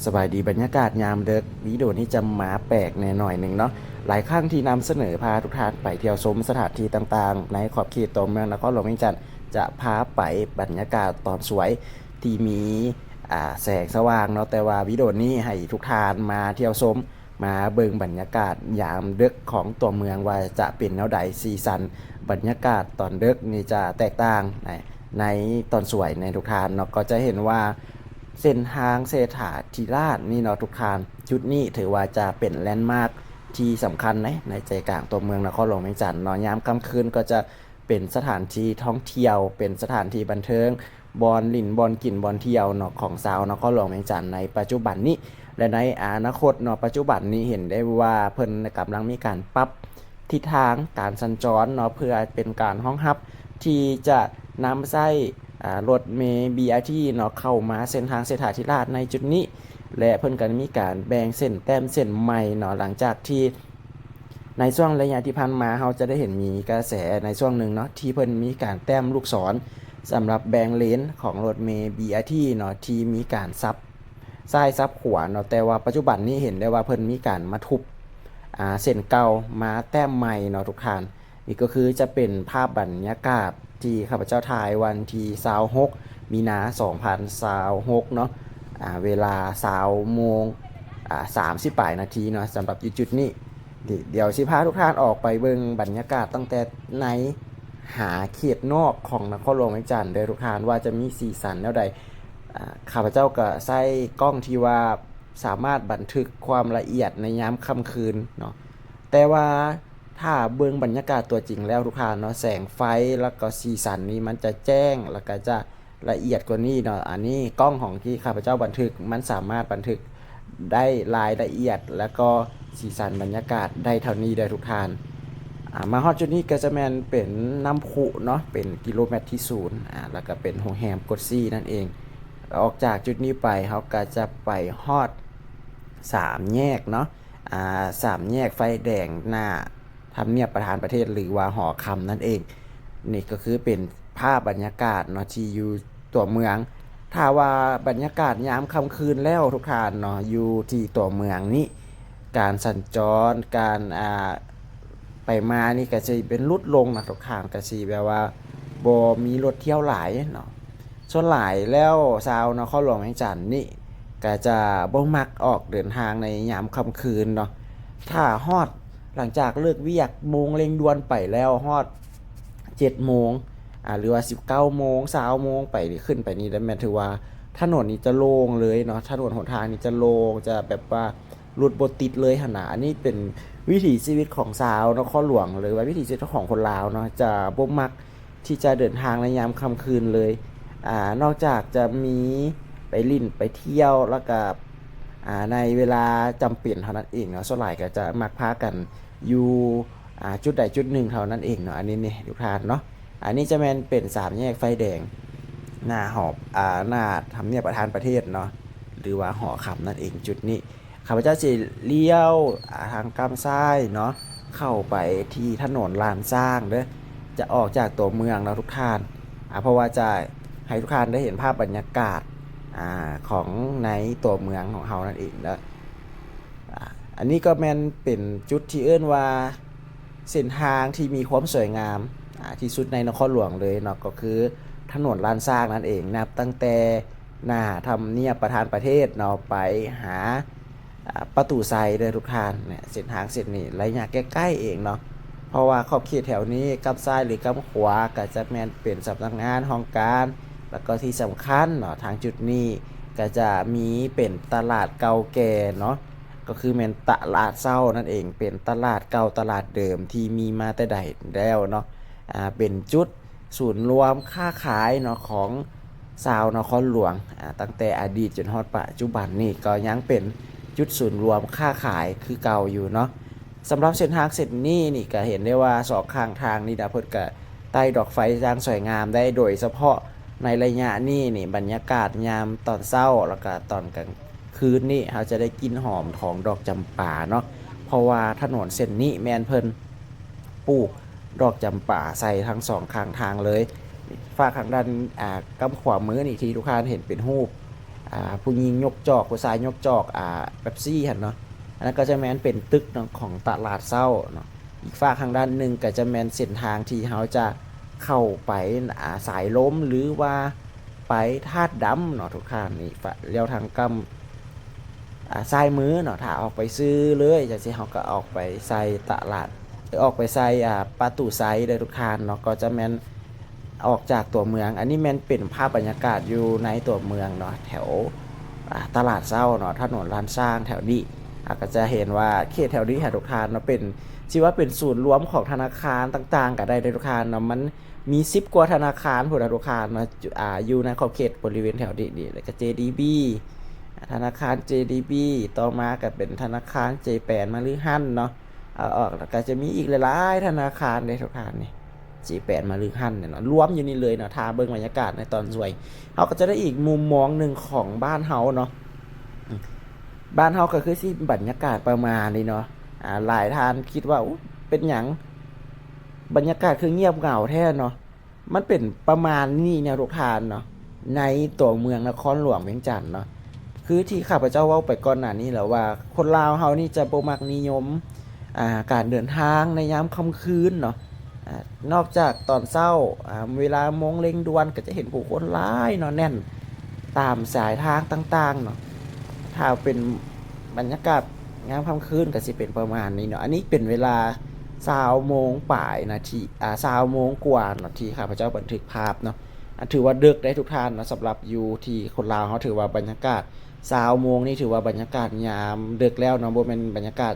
ສະບາຍດີ ບັນຍາກາດຍາມເດິກ ວິດີໂອນີ້ຈະມາແປກແດ່ໜ້ອຍໜຶ່ງເນາະ. ຫຼາຍຄັ້ງທີ່ນຳສະເໜີພາທຸກທ່ານໄປທ່ຽວຊົມສະຖານທີ່ຕ່າງໆ ໃນຂອບເຂດຕົວເມືອງນະຄອນຫຼວງວຽງຈັນ ຈະພາໄປບັນຍາກາດຕອນສວຍທີ່ມີ ອ່າ ແສງສະຫວ່າງເນາະ, ແຕ່ວ່າວິດີໂອນີ້ໃຫ້ທຸກທ່ານມາທ່ຽວຊົມ ມາເບິ່ງບັນຍາກາດຍາມເດິກຂອງຕົວເມືອງວ່າຈະເປັນແນວໃດ, ສີສັນບັນຍາກາດຕອນເດິກນີ້ຈະແຕກຕ່າງໃນ ໃນຕອນສວຍໃນທຸກທ່ານເນາະ. ກໍຈະເຫັນວ່າເສັ້ນທາງເສດຖາທິລາດນີ້ເນາະທຸກທ່ານ, ຈຸດນີ້ຖືວ່າຈະເປັນແລນມາກທີ່ສຳຄັນໃນ ໃນໃຈກາງຕົວເມືອງນະຄອນຫຼວງວຽງຈັນເນາະ. ຍາມຄ່ຳຄືນກໍຈະເປັນສະຖານທີ່ທ່ອງທ່ຽວ, ເປັນສະຖານທີ່ບັນເທີງ, ບ່ອນຫຼິ້ນ, ບ່ອນກິນ, ບ່ອນທ່ຽວເນາະ ຂອງຊາວນະຄອນຫຼວງວຽງຈັນໃນປັດຈຸບັນນີ້ ແລະ ໃນອະນາຄົດເນາະ. ປັດຈຸບັນນີ້ເຫັນໄດ້ວ່າເພິ່ນກຳລັງມີການປັບທິດທາງການສັນຈອນເນາະ ເພື່ອເປັນການຮອງຮັບທີ່ຈະນຳໃຊ້ ອາ ລົດເມ ບີອາທີ ເນາະ ເຂົ້າມາເສັ້ນທາງເສດຖາທິລາດໃນຈຸດນີ້ ແລະ ເພິ່ນກໍໄດ້ມີການແບ່ງເສັ້ນແຕ້ມເສັ້ນໃໝ່ເນາະ ຫຼັງຈາກທີ່ ໃນຊ່ວງໄລຍະທີ່ຜ່ານມາ ເຮົາຈະໄດ້ເຫັນມີກະແສໃນຊ່ວງໜຶ່ງເນາະ ທີ່ເພິ່ນມີການແຕ້ມລູກສອນສຳລັບແບ່ງເລນຂອງລົດເມ ບີອາທີ ເນາະ ທີ່ມີການສັບຊ້າຍສັບຂວາເນາະ, ແຕ່ວ່າປັດຈຸບັນນີ້ເຫັນໄດ້ວ່າເພິ່ນມີການມາທຸບ ອາ ເສັ້ນເກົ່າມາແຕ້ມໃໝ່ເນາະທຸກທ່ານ. ນີ້ກໍຄືຈະເປັນພາບບັນຍາກາດທີ່ຂ້າພະເຈົ້າຖ່າຍວັນທີຊາວຫົກ ມີນາ ສອງພັນຊາວຫົກເນາະ, ອາ ເວລາຊາວໂມງ ອາ ສາມສິບປາຍນາທີເນາະ ສຳລັບຢູ່ຈຸດນີ້. ດ- ດຽວຊິພາທຸກທ່ານອອກໄປເບິ່ງບັນຍາກາດຕັ້ງແຕ່ໃນຫາເຂດນອກຂອງນະຄອນຫຼວງວຽງຈັນເດີທຸກທ່ານ ວ່າຈະມີສີສັນແນວໃດ. ອາ ຂ້າພະເຈົ້າກໍໃຊ້ກ້ອງທີ່ວ່າສາມາດບັນທຶກຄວາມລະອຽດໃນຍາມຄ່ຳຄືນເນາະ, ແຕ່ວ່າຖ້າເບິ່ງບັນຍາກາດຕົວຈິງແລ້ວທຸກທ່ານເນາະ ແສງໄຟ ແລ້ວກໍສີສັນນີ້ມັນຈະແຈ້ງ ແລ້ວກໍຈະ ລະອຽດກວ່ານີ້ເນາະ. ອັນນີ້ກ້ອງຂອງທີ່ຂ້າພະເຈົ້າບັນທຶກ ມັນສາມາດບັນທຶກໄດ້ລາຍລະອຽດ ແລ້ວກໍສີສັນບັນຍາກາດໄດ້ເທົ່ານີ້ເດີທຸກທ່ານ. ອາ ມາຮອດຈຸດນີ້ກໍຈະແມ່ນເປັນນ້ຳພຸເນາະ ເປັນກິໂລແມັດທີສູນ ອາ ແລ້ວກໍເປັນໂຮງແຮມກົດຊີນັ້ນເອງ. ອອກຈາກຈຸດນີ້ໄປ ເຮົາກໍຈະໄປຮອດສາມແຍກເນາະ ອາ ສາມແຍກໄຟແດງໜ້າ ທຳນຽບປະທານປະເທດ ຫຼືວ່າຫໍຄຳນັ້ນເອງ. ນີ້ກໍຄືເປັນພາບບັນຍາກາດເນາະ ທີ່ຢູ່ຕົວເມືອງ. ຖ້າວ່າບັນຍາກາດຍາມຄ່ຳຄືນແລ້ວທຸກທ່ານເນາະ ຢູ່ທີ່ຕົວເມືອງນີ້ ການສັນຈອນ ການ ອ່າ ໄປມານີ້ກໍຊິເປັນຫຼຸດລົງນະທຸກທ່ານ, ກໍຊິແບບວ່າບໍ່ມີລົດທ່ຽວຫຼາຍເນາະ. ສ່ວນຫຼາຍແລ້ວຊາວນະຄອນຫຼວງວຽງຈັນນີ້ ກໍຈະບໍ່ມັກອອກເດີນທາງໃນຍາມຄ່ຳຄືນເນາະ. ຖ້າຮອດ ຫຼັງຈາກເລີກວຽກໂມງເລັ່ງດ່ວນໄປແລ້ວ ຮອດເຈັດໂມງ ອາ ຫຼືວ່າສິບເກົ້າໂມງ ຊາວໂມງໄປ ຂຶ້ນໄປນີ້ ແມ່ນຖືວ່າຖະໜົນນີ້ຈະໂລ່ງເລີຍເນາະ, ຖະໜົນຫົນທາງນີ້ຈະໂລ່ງ ຈະແບບວ່າລົດບໍ່ຕິດເລີຍຫັ້ນນະ. ອັນນີ້ເປັນວິຖີຊີວິດຂອງຊາວນະຄອນຫຼວງ ຫຼືວ່າວິຖີຊີວິດຂອງຄົນລາວເນາະ ຈະບໍ່ມັກ ທີ່ຈະເດີນທາງໃນຍາມຄ່ຳຄືນເລີຍ. ອາ ນອກຈາກຈະມີໄປຫຼິ້ນໄປທ່ຽວ ແລ້ວກະ ອາ ໃນເວລາຈຳເປັນເທົ່ານັ້ນເອງເນາະ, ສ່ວນຫຼາຍກໍຈະມັກພາກັນຢູ່ ອາ ຈຸດໃດຈຸດໜຶ່ງເທົ່ານັ້ນເອງເນາະ. ອັນນີ້ນີ້ທຸກທ່ານເນາະ, ອັນນີ້ຈະແມ່ນເປັນສາມແຍກໄຟແດງ ໜ້າຫໍ ອາ ໜ້າທຳນຽບປະທານປະເທດເນາະ ຫຼືວ່າຫໍຄຳນັ້ນເອງ ຈຸດນີ້. ຂ້າພະເຈົ້າຊິລ້ຽວ ອາ ທາງກ້ຳຊ້າຍເນາະ ເຂົ້າໄປທີ່ຖະໜົນລ້ານຊ້າງເດີ, ຈະອອກຈາກຕົວເມືອງເນາະທຸກທ່ານ. ອາ ເພາະວ່າຈະໃຫ້ທຸກທ່ານໄດ້ເຫັນພາບບັນຍາກາດ ອາ ຂອງໃນຕົວເມືອງຂອງເຮົານັ້ນເອງເດີ. ອາ ອັນນີ້ກໍແມ່ນເປັນຈຸດທີ່ເອີ້ນວ່າ ເສັ້ນທາງທີ່ມີຄວາມສວຍງາມ ອາ ທີ່ສຸດໃນນະຄອນຫຼວງເລີຍເນາະ ກໍຄືຖະໜົນລ້ານຊ້າງນັ້ນເອງ, ນັບຕັ້ງແຕ່ໜ້າທຳນຽບປະທານປະເທດເນາະ ໄປຫາ ອາ ປະຕູໄຊເດີທຸກທ່ານ. ເສັ້ນທາງເສັ້ນນີ້ໄລຍະໃກ້ໆເອງເນາະ, ເພາະວ່າຂອບເຂດແຖວນີ້ກ້ຳຊ້າຍ ຫຼື ກ້ຳຂວາ ກໍຈະແມ່ນເປັນສຳນັກງານຫ້ອງການ, ແລ້ວກໍທີ່ສຳຄັນເນາະ ທາງຈຸດນີ້ກໍຈະມີເປັນຕະຫຼາດເກົ່າແກ່ເນາະ ກໍຄືແມ່ນຕະຫຼາດເຊົ້ານັ້ນເອງ, ເປັນຕະຫຼາດເກົ່າຕະຫຼາດເດີມທີ່ມີມາແຕ່ໃດແລ້ວເນາະ. ອາ ເປັນຈຸດສູນລວມຄ້າຂາຍເນາະ ຂອງຊາວນະຄອນຫຼວງ ອາ ຕັ້ງແຕ່ອະດີດຈົນຮອດປະຈຸບັນນີ້ ກໍຍັງເປັນຈຸດສູນລວມຄ້າຂາຍຄືເກົ່າຢູ່ເນາະ. ສຳລັບເສັ້ນທາງເສັ້ນນີ້ນີ້ ກໍເຫັນໄດ້ວ່າສອງຂ້າງທາງນີ້ນະ ເພິ່ນກໍໄຕ້ດອກໄຟຢ່າງສວຍງາມໄດ້, ໂດຍສະເພາະໃນໄລຍະນີ້ນີ້ ບັນຍາກາດຍາມຕອນເຊົ້າ ແລ້ວກໍຕອນກາງ ຄືນນີ້ເຮົາຈະໄດ້ກິ່ນຫອມຂອງດອກຈຳປາເນາະ, ເພາະວ່າຖະໜົນເສັ້ນນີ້ແມ່ນເພິ່ນປູກດອກຈຳປາໃສ່ທັງສອງຂ້າງທາງເລີຍ. ຝາກທາງດ້ານ ອາ ກ້ຳຂວາມືນີ້ທີ່ທຸກທ່ານເຫັນເປັນຮູບ ອ່າ ຜູ້ຍິງຍົກຈອກ ຜູ້ຊາຍຍົກຈອກ ອ່າ ເປັບຊີຫັ້ນເນາະ. ອັນນັ້ນກໍຈະແມ່ນເປັນຕຶກເນາະ ຂອງຕະຫຼາດເຊົ້າເນາະ. ອີກຟາກທາງດ້ານໜຶ່ງກໍຈະແມ່ນເສັ້ນທາງທີ່ເຮົາຈະເຂົ້າໄປ ອ່າ ສາຍລົມ ຫຼືວ່າໄປທາດດຳເນາະທຸກທ່ານ. ນີ້ ແລ້ວທາງກ້ຳ ອ່າ ຊ້າຍມືເນາະ ຖ້າອອກໄປຊື່ເລີຍຈັ່ງຊີ້ ເຮົາກໍອອກໄປໃສ່ຕະຫຼາດ ຫຼື ອອກໄປໃສ່ ອ່າ ປະຕູໄຊເດີທຸກທ່ານເນາະ ກໍຈະແມ່ນ ອອກຈາກຕົວເມືອງ. ອັນນີ້ແມ່ນເປັນພາບບັນຍາກາດຢູ່ໃນຕົວເມືອງເນາະ ແຖວ ອ່າ ຕະຫຼາດເຊົ້າເນາະ ຖະໜົນລ້ານຊ້າງແຖວນີ້. ເຮົາກໍຈະເຫັນວ່າເຂດແຖວນີ້ຫາທຸກທ່ານເນາະ ເປັນ ຊິວ່າເປັນສູນລວມຂອງທະນາຄານຕ່າງໆກໍໄດ້ເດີທຸກທ່ານເນາະ. ມັນມີສິບກວ່າທະນາຄານພຸ້ນນະທຸກທ່ານເນາະ ອ່າ ຢູ່ໃນຂອບເຂດບໍລິເວນແຖວນີ້. ນີ້ ແລ້ວກໍ ເຈດີບີ ອ່າ ທະນາຄານ ເຈດີບີ ຕໍ່ມາກໍເປັນທະນາຄານ ເຈແປນ ມະລືຮັນເນາະ. ເອົາອອກ ແລ້ວກໍຈະມີອີກຫຼາຍໆທະນາຄານເດ້ທຸກທ່ານນີ້ ເຈແປນ ມະລືຮັນເນາະ ລວມຢູ່ນີ້ເລີຍເນາະ. ຖ້າເບິ່ງບັນຍາກາດໃນຕອນສວຍ ເຮົາກໍຈະໄດ້ອີກມຸມມອງໜຶ່ງຂອງບ້ານເຮົາເນາະ. ອືມ ບ້ານເຮົາກໍຄືຊິບັນຍາກາດປະມານນີ້ເນາະ. ອ່າ ຫຼາຍທ່ານຄິດວ່າ ອຸ ເປັນຫຍັງບັນຍາກາດຄືງຽບເຫງົາແທ້ເນາະ? ມັນເປັນປະມານນີ້ເນາະທຸກທ່ານເນາະ ໃນຕົວເມືອງນະຄອນຫຼວງວຽງຈັນເນາະ. ຄືທີ່ຂ້າພະເຈົ້າເວົ້າໄປກ່ອນໜ້ານີ້ແລ້ວວ່າ ຄົນລາວເຮົານີ້ຈະບໍ່ມັກນິຍົມ ອ່າ ການເດີນທາງໃນຍາມຄ່ຳຄືນເນາະ. ອ່າ ນອກຈາກຕອນເຊົ້າ ອ່າ ເວລາໂມງເລັ່ງດ່ວນ ກໍຈະເຫັນຜູ້ຄົນຫຼາຍເນາະ ແໜ້ນຕາມສາຍທາງຕ່າງໆເນາະ. ຖ້າເປັນບັນຍາກາດຍາມຄ່ຳຄືນກໍຊິເປັນປະມານນີ້ເນາະ. ອັນນີ້ເປັນເວລາຊາວໂມງປາຍນາທີ ອ່າ ຊາວໂມງກວ່າເນາະ ທີ່ຂ້າພະເຈົ້າບັນທຶກພາບເນາະ. ອ່າ ຖືວ່າເດິກໄດ໋ທຸກທ່ານເນາະ. ສຳລັບຢູ່ທີ່ຄົນລາວເຮົາ ຖືວ່າບັນຍາກາດຊາວໂມງນີ້ ຖືວ່າບັນຍາກາດຍາມເດິກແລ້ວເນາະ ບໍ່ແມ່ນບັນຍາກາດ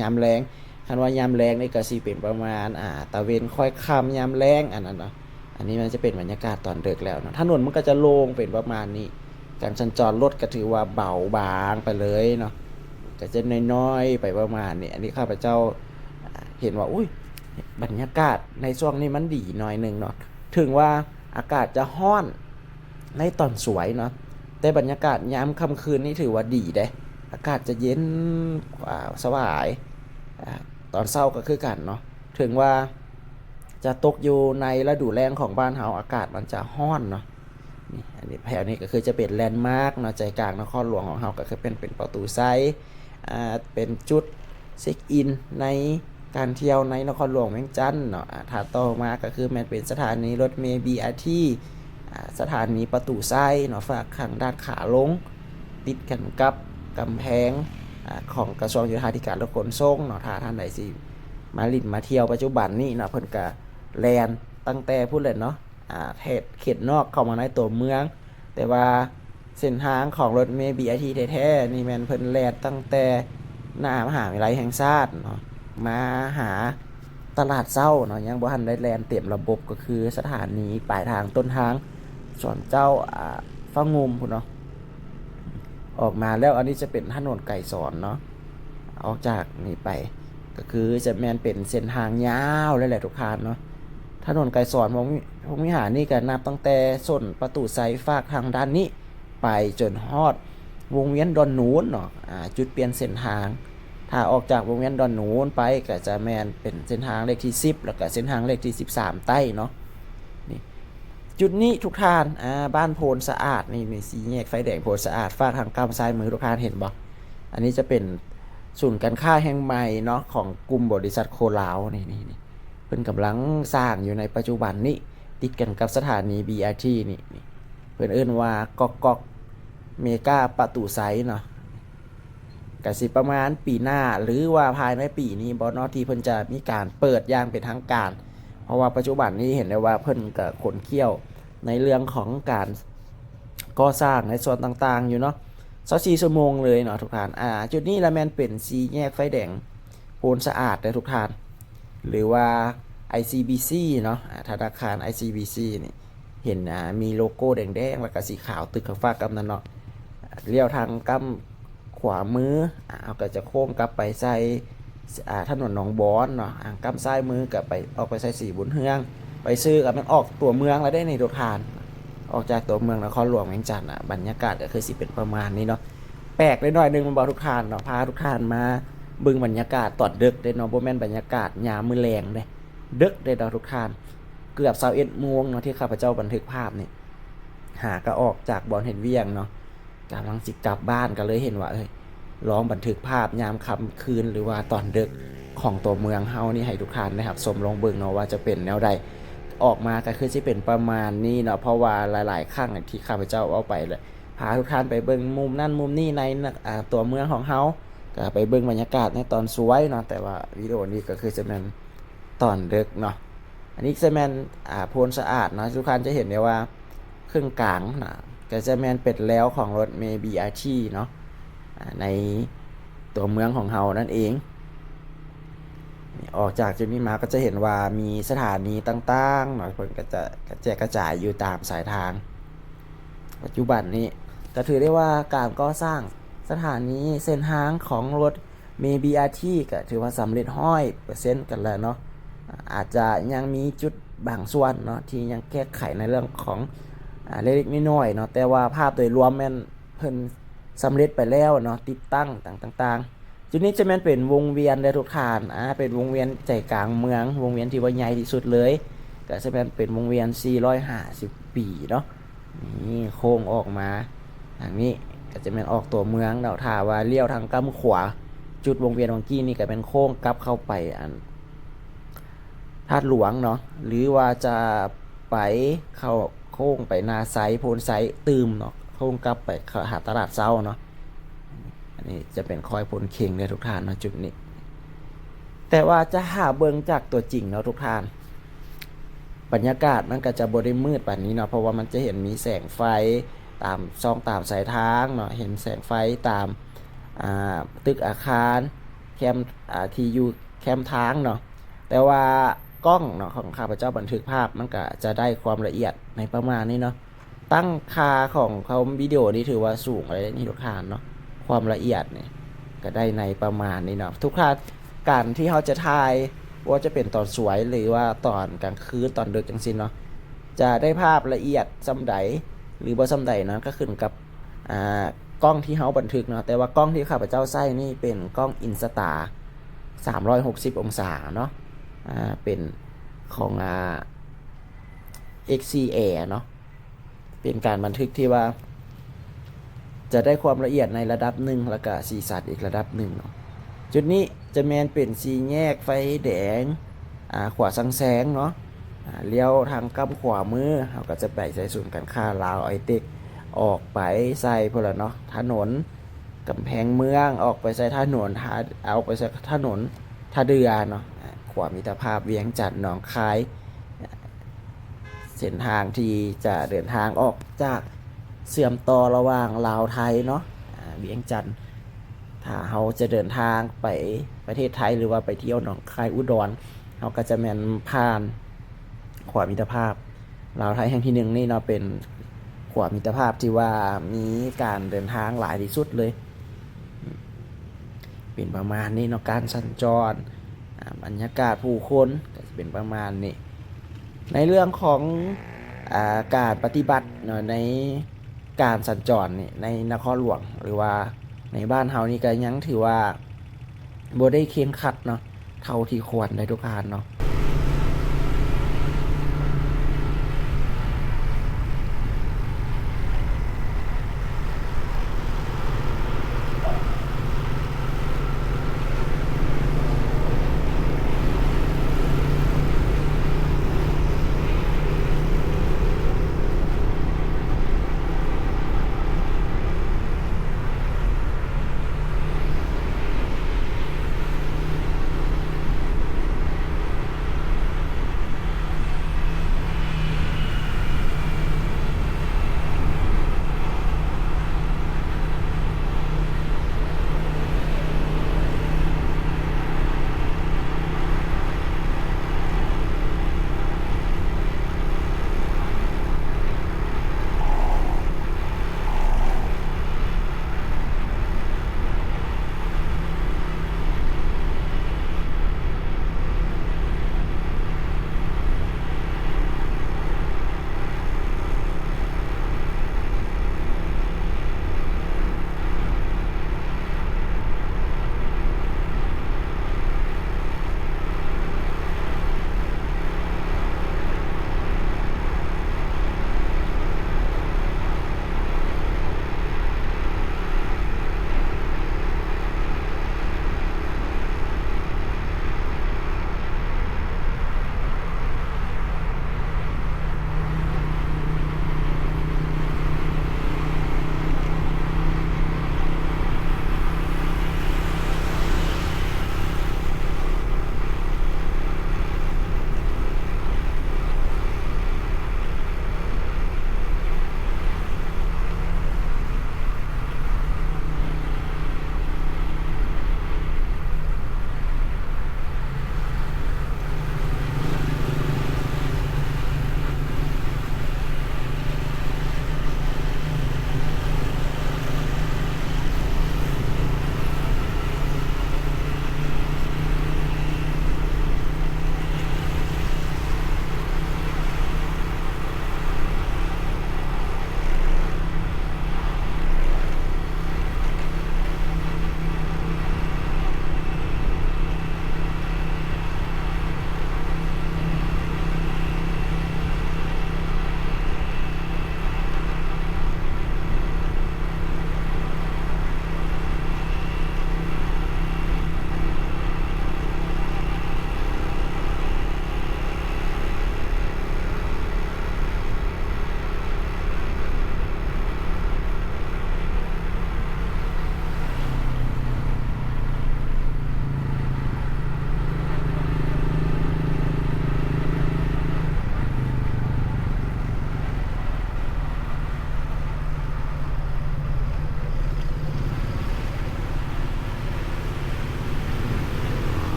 ຍາມແລງ. ຄັນວ່າຍາມແລງນີ້ກໍຊິເປັນປະມານ ອ່າ ຕາເວັນຄ້ອຍຄ່ຳ ຍາມແລງ ອັນນັ້ນເນາະ. ອັນນີ້ມັນຈະເປັນບັນຍາກາດຕອນເດິກແລ້ວເນາະ. ຖະໜົນມັນກໍຈະໂລ່ງເປັນປະມານນີ້ ການສັນຈອນລົດກໍຖືວ່າເບົາບາງໄປເລີຍເນາະ ກໍຈະນ້ອຍໆໄປປະມານນີ້. ອັນນີ້ຂ້າພະເຈົ້າ ອ່າ ເຫັນວ່າ ອຸ້ຍ ບັນຍາກາດໃນຊ່ວງນີ້ມັນດີໜ້ອຍໜຶ່ງເນາະ ເຖິງວ່າອາກາດຈະຮ້ອນໃນຕອນສວຍເນາະ ແຕ່ບັນຍາກາດຍາມຄ່ຳຄືນນີ້ຖືວ່າດີເດ້. ອາກາດຈະເຢັນ ອ່າ ສະບາຍ ອ່າ ຕອນເຊົ້າກໍຄືກັນເນາະ. ເຖິງວ່າຈະຕົກຢູ່ໃນລະດູແລ້ງຂອງບ້ານເຮົາ ອາກາດມັນຈະຮ້ອນເນາະ. ນີ້ ອັນນີ້ ແຖວນີ້ກໍຄືຈະເປັນແລນມາກເນາະ ໃຈກາງນະຄອນຫຼວງຂອງເຮົາ ກໍຄືເປັນ ເປັນປະຕູໄຊ ອ່າ ເປັນຈຸດເຊັກອິນໃນການທ່ຽວໃນນະຄອນຫຼວງວຽງຈັນເນາະ. ອ່າ ຖັດຕໍ່ມາກໍຄືແມ່ນເປັນສະຖານີລົດເມ ບີອາທີ ອ່າ ສະຖານີປະຕູໄຊເນາະ ຟາກທາງດ້ານຂາລົງ ຕິດກັນກັບກຳແພງ ອ່າ ຂອງກະຊວງໂຍທາທິການ ແລະ ຂົນສົ່ງເນາະ. ຖ້າທ່ານໃດຊິມາຫຼິ້ນມາທ່ຽວປັດຈຸບັນນີ້ເນາະ ເພິ່ນກະແລ່ນຕັ້ງແຕ່ພຸ້ນແຫຼະເນາະ ອ່າ ເຂດ ເຂດນອກເຂົ້າມາໃນຕົວເມືອງ. ແຕ່ວ່າເສັ້ນທາງຂອງລົດເມ ບີອາທີ ແທ້ໆນີ້ ແມ່ນເພິ່ນແລ່ນຕັ້ງແຕ່ໜ້າມະຫາວິທະຍາໄລແຫ່ງຊາດເນາະ ມາຫາຕະຫຼາດເຊົ້າເນາະ ຍັງບໍ່ທັນໄດ້ແລ່ນເຕັມລະບົບ. ກໍຄືສະຖານີປາຍທາງຕົ້ນທາງສອນເຈົ້າ ອ່າ ຟ້າງຸ່ມພຸ້ນເນາະ. ອອກມາແລ້ວ ອັນນີ້ຈະເປັນຖະໜົນໄກສອນເນາະ. ອອກຈາກນີ້ໄປ ກໍຄືຈະແມ່ນເປັນເສັ້ນທາງຍາວເລີຍແຫຼະທຸກທ່ານເນາະ. ຖະໜົນໄກສອນພົມ ພົມວິຫານນີ້ກໍນັບຕັ້ງແຕ່ສົ້ນປະຕູໄຊຟາກທາງດ້ານນີ້ ໄປຈົນຮອດວົງວຽນດອນໜູນເນາະ ອ່າ ຈຸດປ່ຽນເສັ້ນທາງ. ຖ້າອອກຈາກວົງວຽນດອນໜູນໄປ ກໍຈະແມ່ນເປັນເສັ້ນທາງເລກທີສິບ ແລ້ວກໍເສັ້ນທາງເລກທີສິບສາມໃຕ້ເນາະ. ນີ້ ຈຸດນີ້ທຸກທ່ານ ອ່າ ບ້ານໂພນສະອາດ ນີ້ ນີ້ ສີ່ແຍກໄຟແດງໂພນສະອາດ ຟາກທາງກ້ຳຊ້າຍມື ທຸກທ່ານເຫັນບໍ່? ອັນນີ້ຈະເປັນສູນການຄ້າແຫ່ງໃໝ່ເນາະ ຂອງກຸ່ມບໍລິສັດໂຄລາວ ນີ້ ນີ້ ນີ້ ເພິ່ນກຳລັງສ້າງຢູ່ໃນປັດຈຸບັນນີ້ ຕິດກັນກັບສະຖານີ ບີອາທີ ນີ້ ນີ້ ເພິ່ນເອີ້ນວ່າກອກກອກ ເມກາປະຕູໄຊເນາະ. ກະຊິປະມານປີໜ້າ ຫຼືວ່າພາຍໃນປີນີ້ບໍ່ເນາະ ທີ່ເພິ່ນຈະມີການເປີດຢ່າງເປັນທາງການ ເພາະວ່າປັດຈຸບັນນີ້ເຫັນໄດ້ວ່າເພິ່ນກະຂົນຂ້ຽວໃນເລື່ອງຂອງການກໍ່ສ້າງໃນສ່ວນຕ່າງໆຢູ່ເນາະ ຊາວສີ່ຊົ່ວໂມງເລີຍເນາະທຸກທ່ານ. ອ່າ ຈຸດນີ້ລະແມ່ນເປັນສີ່ແຍກໄຟແດງໂພນສະອາດເດີທຸກທ່ານ ຫຼືວ່າ ໄອຊີບີຊີ ເນາະ ອ່າ ທະນາຄານ ໄອຊີບີຊີ ນີ້ ເຫັນ ອ່າ ມີໂລໂກ້ແດງໆ ແລ້ວກະສີຂາວຕຶກຂ້າງຟາກກັບນັ້ນເນາະ. ລ້ຽວທາງກ້ຳຂວາມື ອ່າ ເຮົາກໍຈະໂຄ້ງກັບໄປໃສ່ ອ່າ ຖະໜົນໜອງບອນເນາະ ອ່າ ກ້ຳຊ້າຍມືກໍໄປ ອອກໄປໃສ່ສີບຸນເຮືອງ ໄປຊື່ກໍແມ່ນອອກຕົວເມືອງແລ້ວເດ້ນີ້ທຸກທ່ານ ອອກຈາກຕົວເມືອງນະຄອນຫຼວງວຽງຈັນ. ອ່າ ບັນຍາກາດກໍຄືຊິເປັນປະມານນີ້ເນາະ ແປກໄດ້ໜ້ອຍໜຶ່ງແມ່ນບໍ່ທຸກທ່ານເນາະ ພາທຸກທ່ານມາເບິ່ງບັນຍາກາດຕອນເດິກເດ້ເນາະ ບໍ່ແມ່ນບັນຍາກາດຍາມມື້ແລງເດ້ ເດິກເດ້ເນາະທຸກທ່ານ ເກືອບຊາວເອັດໂມງເນາະ ທີ່ຂ້າພະເຈົ້າບັນທຶກພາບນີ້ ຫາກໍອອກຈາກບ່ອນເຮັດວຽກເນາະ ກຳລັງຊິກັບບ້ານ ກໍເລີຍເຫັນວ່າ ເອີຍ ລອງບັນທຶກພາບຍາມຄ່ຳຄືນ ຫຼືວ່າຕອນເດິກຂອງຕົວເມືອງເຮົານີ້ ໃຫ້ທຸກທ່ານໄດ້ຮັບຊົມລອງເບິ່ງເນາະ ວ່າຈະເປັນແນວໃດ. ອອກມາກໍຄືຊິເປັນປະມານນີ້ເນາະ ເພາະວ່າຫຼາຍໆຄັ້ງທີ່ຂ້າພະເຈົ້າເວົ້າໄປ ແລະ ພາທຸກທ່ານໄປເບິ່ງມຸມນັ້ນມຸມນີ້ໃນ ອາ ຕົວເມືອງຂອງເຮົາ ກໍໄປເບິ່ງບັນຍາກາດໃນຕອນສວຍເນາະ, ແຕ່ວ່າວິດີໂອນີ້ກໍຄືຈະແມ່ນຕອນເດິກເນາະ. ອັນນີ້ຈະແມ່ນ ອາ ໂພນສະອາດເນາະ, ທຸກທ່ານຈະເຫັນໄດ້ວ່າເຄິ່ງກາງນະ ກໍຈະແມ່ນເປັນແລວຂອງລົດເມ ບີອາທີ ເນາະ ອາ ໃນຕົວເມືອງຂອງເຮົານັ້ນເອງ. ອອກຈາກຈຸດນີ້ມາກໍຈະເຫັນວ່າມີສະຖານີຕ່າງໆເນາະ, ເພິ່ນກໍຈະກະແຈກກະຈາຍຢູ່ຕາມສາຍທາງ. ປັດຈຸບັນນີ້ກໍຖືໄດ້ວ່າການກໍ່ສ້າງສະຖານີເສັ້ນທາງຂອງລົດເມ ບີອາທີ ກໍຖືວ່າສຳເລັດຮ້ອຍເປີເຊັນກັນແລ້ວເນາະ. ອາດຈະຍັງມີຈຸດບາງສ່ວນເນາະ ທີ່ຍັງແກ້ໄຂໃນເລື່ອງຂອງ ອາ ເລັກໆນ້ອຍໆເນາະ, ແຕ່ວ່າພາບໂດຍລວມແມ່ນເພິ່ນສຳເລັດໄປແລ້ວເນາະ, ຕິດຕັ້ງຕ່າງໆ. ຈຸດນີ້ຈະແມ່ນເປັນວົງວຽນເດີທຸກທ່ານ, ອາ ເປັນວົງວຽນໃຈກາງເມືອງ, ວົງວຽນທີ່ວ່າໃຫຍ່ທີ່ສຸດເລີຍ, ກໍຈະແມ່ນເປັນວົງວຽນສີ່ຮ້ອຍຫ້າສິບປີເນາະ. ນີ້ໂຄ້ງອອກມາທາງນີ້ ກໍຈະແມ່ນອອກຕົວເມືອງເນາະ. ຖ້າວ່າລ້ຽວທາງກ້ຳຂວາ ຈຸດວົງວຽນວັງກີ້ນີ້ກໍແມ່ນໂຄ້ງກັບເຂົ້າໄປອັນ ທາດຫຼວງເນາະ ຫຼືວ່າຈະໄປເຂົ້າໂຄ້ງໄປນາໄຊ ໂພນໄຊຕື່ມເນາະ, ໂຄ້ງກັບໄປເຂົ້າຫາຕະຫຼາດເຊົ້າເນາະ. ອັນນີ້ຈະເປັນຄ້ອຍໂພນເຄັງເດີທຸກທ່ານເນາະ ຈຸດນີ້. ແຕ່ວ່າຈະຫາເບິ່ງຈາກຕົວຈິງເນາະທຸກທ່ານ, ບັນຍາກາດມັນກໍຈະບໍ່ໄດ້ມືດປານນີ້ເນາະ, ເພາະວ່າມັນຈະເຫັນມີແສງໄຟຕາມຊ່ອງຕາມສາຍທາງເນາະ, ເຫັນແສງໄຟຕາມ ອ່າ ຕຶກອາຄານ ແຄມ ອ່າ ທີ່ຢູ່ແຄມທາງເນາະ. ແຕ່ວ່າກ້ອງເນາະ ຂອງຂ້າພະເຈົ້າບັນທຶກພາບ ມັນກະຈະໄດ້ຄວາມລະອຽດໃນປະມານນີ້ເນາະ. ຕັ້ງຄ່າຂອງຄວາມວິດີໂອນີ້ຖືວ່າສູງເລີຍນີ້ທຸກທ່ານເນາະ, ຄວາມລະອຽດນີ້ກະໄດ້ໃນປະມານນີ້ເນາະ. ທຸກທ່ານ ການທີ່ເຮົາຈະຖ່າຍ ບໍ່ວ່າຈະເປັນຕອນສວຍ ຫຼືວ່າຕອນກາງຄືນ ຕອນເດິກຈັ່ງຊີ້ເນາະ, ຈະໄດ້ພາບລະອຽດສ່ຳໃດ ຫຼືບໍ່ສ່ຳໃດນັ້ນ ກໍຂຶ້ນກັບ ອ່າ ກ້ອງທີ່ເຮົາບັນທຶກເນາະ. ແຕ່ວ່າກ້ອງທີ່ຂ້າພະເຈົ້າໃຊ້ນີ້ເປັນກ້ອງ Insta ສາມຮ້ອຍຫົກສິບອົງສາເນາະ, ອ່າ ເປັນຂອງ ອ່າ ເອັກຊີ ເອ ເນາະ. ເປັນການບັນທຶກທີ່ວ່າຈະໄດ້ຄວາມລະອຽດໃນລະດັບໜຶ່ງ ແລ້ວກະສີສັນອີກລະດັບໜຶ່ງເນາະ. ຈຸດນີ້ຈະແມ່ນເປັນສີ່ແຍກໄຟແດງ ອ່າ ຂວາສັງແສງເນາະ, ອ່າ ລ້ຽວທາງກ້ຳຂວາມື ເຮົາກໍຈະໄປໃສ່ສູນການຄ້າລາວໄອເຕັກ ອອກໄປໃສ່ພຸ້ນລະເນາະ ຖະໜົນກຳແພງເມືອງ, ອອກໄປໃສ່ຖະໜົນ ອອກໄປໃສ່ຖະໜົນທ່າເດື່ອເນາະ, ຂວາມິດຕະພາບວຽງຈັນ ໜອງຄາຍ. ເສັ້ນທາງທີ່ຈະເດີນທາງອອກຈາກເຊື່ອມຕໍ່ລະຫວ່າງລາວໄທເນາະ ອາ ວຽງຈັນ. ຖ້າເຮົາຈະເດີນທາງໄປປະເທດໄທ ຫຼືວ່າໄປທ່ຽວໜອງຄາຍ ອຸດອນ ເຮົາກໍຈະແມ່ນຜ່ານຂວາມິດຕະພາບລາວໄທແຫ່ງທີໜຶ່ງນີ້ເນາະ, ເປັນຂວາມິດຕະພາບທີ່ວ່າມີການເດີນທາງຫຼາຍທີ່ສຸດເລີຍ. ເປັນປະມານນີ້ເນາະ ການສັນຈອນ ອາ ບັນຍາກາດຜູ້ຄົນກໍຈະເປັນປະມານນີ້. ໃນເລື່ອງຂອງ ອາ ການປະຕິບັດເນາະ ໃນການສັນຈອນນີ້ ໃນນະຄອນຫຼວງ ຫຼືວ່າໃນບ້ານເຮົານີ້ ກໍຍັງຖືວ່າບໍ່ໄດ້ເຄັ່ງຄັດເນາະ ເທົ່າທີ່ຄວນໄດ໋ທຸກທ່ານເນາະ.